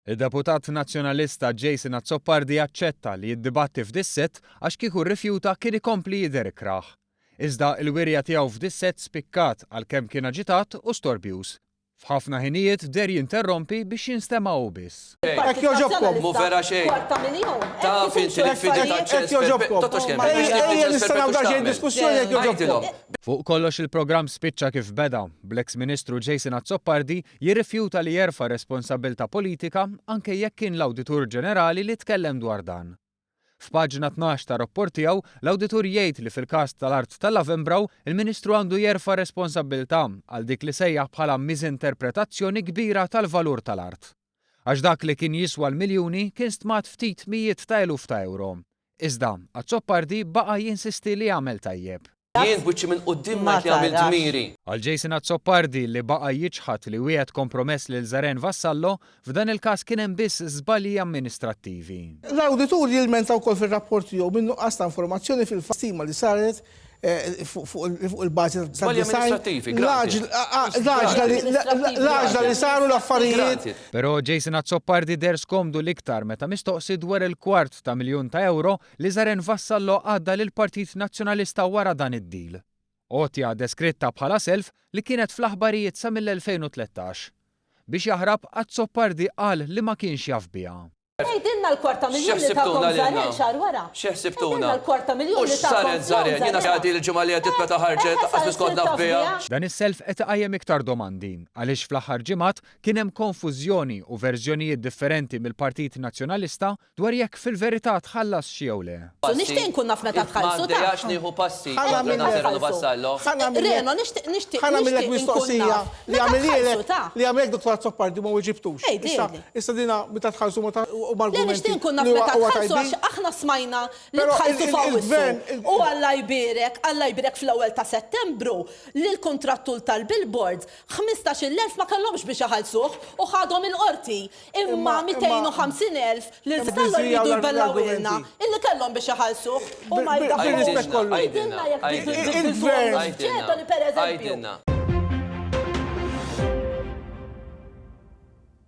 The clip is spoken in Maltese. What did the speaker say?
Id-deputat Nazzjonalista Jason Azzopardi aċċetta li jiddibatti f'Dissett għax kieku rrifjuta kien ikompli jidher ikrah. Iżda il-wirja tiegħu f'Dissett spikkat għalkemm kien aġitat u storbjuż. F'ħafna ħinijiet deher jinterrompi biex jinstema' hu biss. Hekk jogħġobkom. Mhu vera xejn. Taf inti li fidi ta' Hekk jogħġobkom. Ejja nistennew daqsxejn diskussjoni jekk jogħġobkom. Fuq kollox il-programm spiċċa kif beda, bl-eks Ministru Jason Azzopardi jirrifjuta li jerfa' responsabbiltà politika anke jekk kien l-Awditur Ġenerali li tkellem dwar dan. F'paġna 12 tar-rapport tiegħu, l-Awditur jgħid li fil-każ tal-art ta' Lavenbrau, il-Ministru għandu jerfa' responsabbiltà għal dik li sejjaħ bħala miżinterpretazzjoni kbira tal-valur tal-art. Għax dak li kien jiswa l-miljuni kien stmat ftit mijiet ta' eluf ta' ewro. Iżda, Azzopardi baqa' jinsisti li għamel tajjeb. Jien b'wiċċi minn quddiem ngħid li għamilt dmiri. Għal Jason Azzopardi li baqa' jiċħad li wiegħed kompromess lil Zaren Vassallo, f'dan il-każ kien hemm biss żbalji amministrattivi. L-awditur jilmenta wkoll fir-rapport tiegħu min-nuqqas ta' informazzjoni fil-stima li saret fuq il-bażi Żbalji amministrattivi, granted. L-għaġla li saru l-affarijiet. Però Jason Azzopardi deher skomdu l-iktar meta mistoqsi dwar il-kwart ta' miljun ta' ewro li Zaren Vassallo għadda lill-Partit Nazzjonalista wara dan id-deal. Għotja deskritta bħala self li kienet fl-aħbarijiet sa mill-2013. Biex jaħrab, Azzopardi qal li ma kienx jaf biha. Għidilna l-kwart ta' miljun li takom Zaren xahar wara. X'ħsibtuna? Għidilna l-kwart ta' miljun U li takom x'saret Zaren? Jiena għadi l-ġimgħa li għaddiet meta ħarġet, Eh, qas biss kont naf biha. Dan is-self qed iqajjem iktar domandi għaliex fl-aħħar ġimgħat kien hemm konfużjoni u verżjonijiet differenti mill-Partit Nazzjonalista Dwar jekk fil-verità tħallasx jew le. Nixtieq inkun naf meta tħallsu ta. M'għandejx nieħu passi kontra Nazareno Vassallo. Reno, nixtieq nixtieq Ħa nagħmillek nixtieq inkun mistoqsija naf li meta għamilhielek tħallsu ta. li għamilek Dottor Azzopardi u ma weġibtux. Għidli, Issa għidli. issa dina meta tħallsu ma ta' huma Le argumenti nixtieq inkun naf li huwa meta huwa tħallsu tajbin. għax aħna smajna li Però tħallsu il- f'Awwissu. il-gvern il- U Alla jbierek, Alla jbierek fl-ewwel ta' Settembru li l-kuntrattur tal-billboards 15,000 ma kellhomx biex iħallsuh u ħadhom il-qorti. Imma 250,000 lil Stallo jridu jbellgħuhielna illi kellhom biex iħallsuh u ma jdaħħluhx. Għidilna jekk biddiltuhomx f'ċedoli pereżempju.